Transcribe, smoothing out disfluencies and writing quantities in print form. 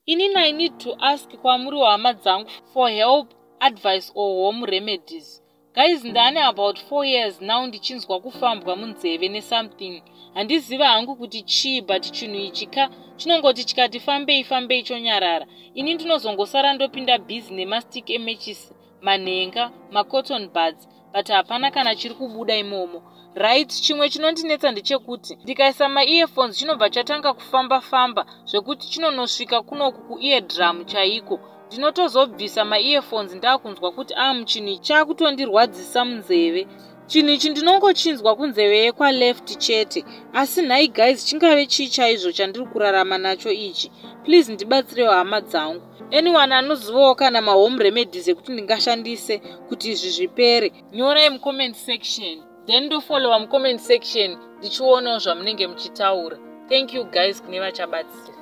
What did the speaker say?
Inini I need to ask kwamuri hama dzangu for help, advice or home remedies. Guys, ndane about 4 years now ndichinzwa kufambwa munzeve nesomething. Handiziva hangu kuti chii, but chinhu ichi ka chinongoti chikati fambei fambei chonyarara. Ini ndinozongosara ndopinda busy nemastick emechisi, manhenga, macotton buds, but hapana kana chiri kubuda imomo, right? Chimwe chinondinetsa ndechekuti ndikaisa maearphones, chinobva chatanga kufamba famba zvekuti chinonosvika kunoku kueardrum chaiko. Ndinotozobvisa maearphones ndaakunzwa kuti amu chinhu chaakutondirwadzisa munzeve. Chinhu ichi ndinongochinzwa kunzeve yekwaleft chete. Asi nhai guys, chingave chii chaizvo chandiri kurarama nacho ichi? Please ndibatsirewo hama dzangu. Anyone anozivawo kana mahome remedies ekuti ndingashandise kuti izvi zvipere, nyorai mucomment section, then ndofollowa mucomment section ndichionawo zvamunenge muchitaura. Thank you guys kune vachabatsira.